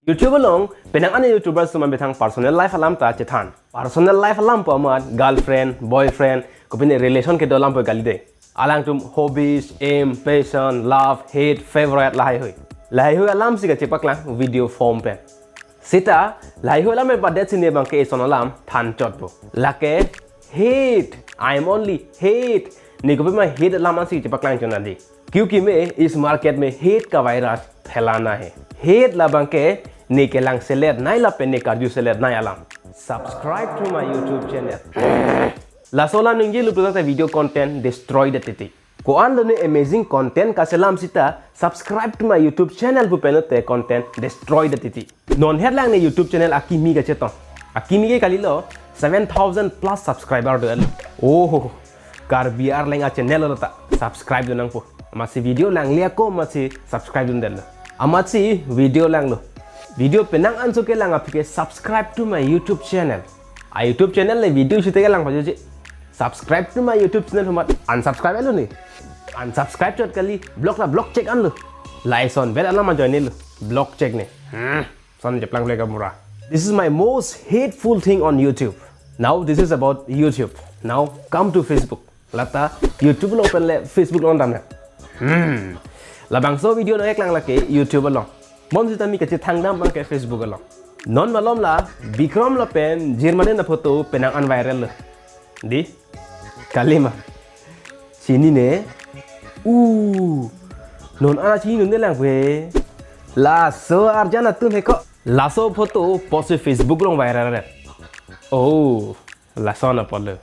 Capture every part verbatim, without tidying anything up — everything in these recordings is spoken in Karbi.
YouTube along penang an YouTubers atum aphan personal life alam ta chethan. Personal life alam pu amat girlfriend, boyfriend, kopine relation kedo alam pu kali dei. Alangtum hobbies, aim, passion, love, hate, favorite lahaihui. Lahaihui alam si kachepaklang video form pen. Sita lahaihui alam pen padet si ne abangke ison alam than chotpo. Lake hate, I am only hate. Ne kopima hate alam ansi chepaklang chot nang dei. क्योंकि मैं इस मार्केट में हेट का वायरस फैलाना है। Hate labangke ne kelangselet nai lapen ne karjuselet nai alam. Subscribe to my YouTube channel. Laso alam ningjelut pulo tangte video content destroy det titi. Ko-an lo ne amazing content kaselam sita subscribe to my YouTube channel pu pen te content destroy det titi. Non het lang ne YouTube channel akimi kachetong. Akimi ke kalilo seven thousand plus subscriber do el. Oh, Karbi Arleng a channel lo ta subscribe do nangpo. Amatsi video lang liya ko amatsi subscribe dun del. Amatsi video langlo. Video penang anso kelang aphi ke subscribe to my YouTube channel. A YouTube channel le video sita kelang pajoji. Subscribe to my YouTube channel amat unsubscribe lo ne. Unsubscribe chot kali block la block check anlo. Lason ber alam ajoine lo. Block check ne. Hmm. Son cheplang le kamura. This is my most hateful thing on YouTube. Now this is about YouTube. Now come to Facebook. Lata YouTube along pen le Facebook along dam na. Hmm. Labangso video nangkeklang lake YouTube along. Bonsita mi kachethang dam abangke Facebook along. Non malom la Bikram lapen Germany a photo penang an viral lo. Dei? Kalima. Chinine. Uh. Non ana chinine lang we. Laso arjan atum he ko. Laso photo post Facebook along viral det. Oh, lason apotlo.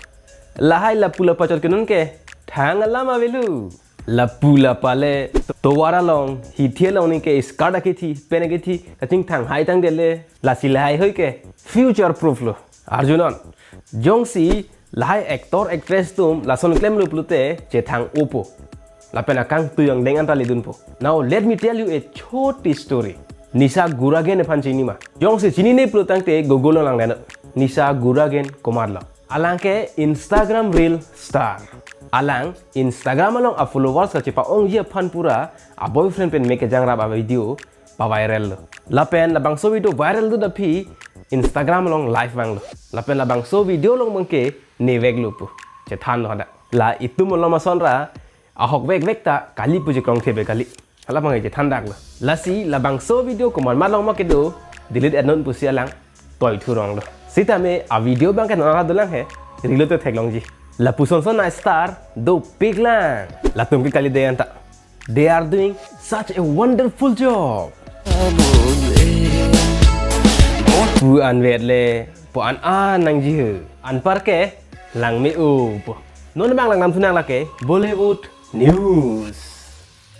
Lahai lapu lapa chot ke non ke thang alam avelo. Lapu lapa le tovar along, hithi along ningke skirt akethi, pant akethi kachingthang hai tang dele. Lasi lahaihui ke future proof lo. Arjunon. Jongsi lahai actor actress atum lason klemlo pulote chethang-opo. Lapen akangtui angdeng anta ledunpo. Now let me tell you a choti story. Nisha Guragen aphan chini ma? Jongsi chinine pulo tangte Google along langdeno. Nisha Guragen komatlo? Alangke Instagram reel star. Alang Instagram along a followers kachepa-ongji aphan pura a boyfriend pen mek kejang rap a video paviral lo. Lapen labangso video viral dut aphi Instagram along live vanglo. Lapen labangso video along abangke ne veklo pu chethanlo hadak. La itum alom asonra ahok vekvek ta kali pu chekrong thebe kali. Hala abangke chethan daklo. Lasi labangso video komat malom ma kedo delete et non pusi alang toi thuronglo. Sitame a video abangke non ara dolang he reel te theklongji. Lapuson son a star dopiklang. Latum ke kali dei anta. They are doing such a wonderful job. Pu anvet le, pu an an nangji he. Anparke langme-o pu. Non abang langdam thunang lake Bollywood News.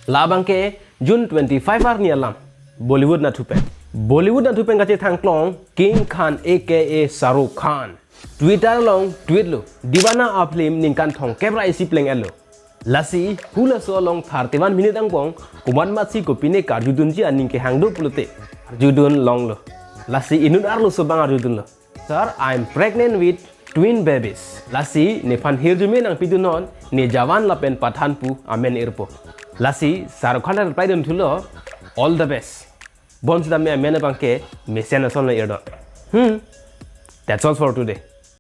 Labangke June twenty-five arni alam. Bollywood nathu pen. Bollywood nathu pen kachethang klong King Khan A K A Shah Rukh Khan Twitter along tweet lo, Deewana a film ningkan thomkep ra isi pleng-etlo. Lasi halaso along thirty-one minute angbong komat matsi kopine karjudunji aning kehang do pulote arjudun longlo. Lasi inut arloso abang arjudunlo, "Sir, I am pregnant with twin babies." Lasi nephan hirjume nangpidunnon, ne Jawan lapen Pathan pu amen irpo. Lasi Shah Rukh Khan reply dun thulo, "All the best." Bonsita me amen abangke mesen ason le irdon. Hmm. That's all for today.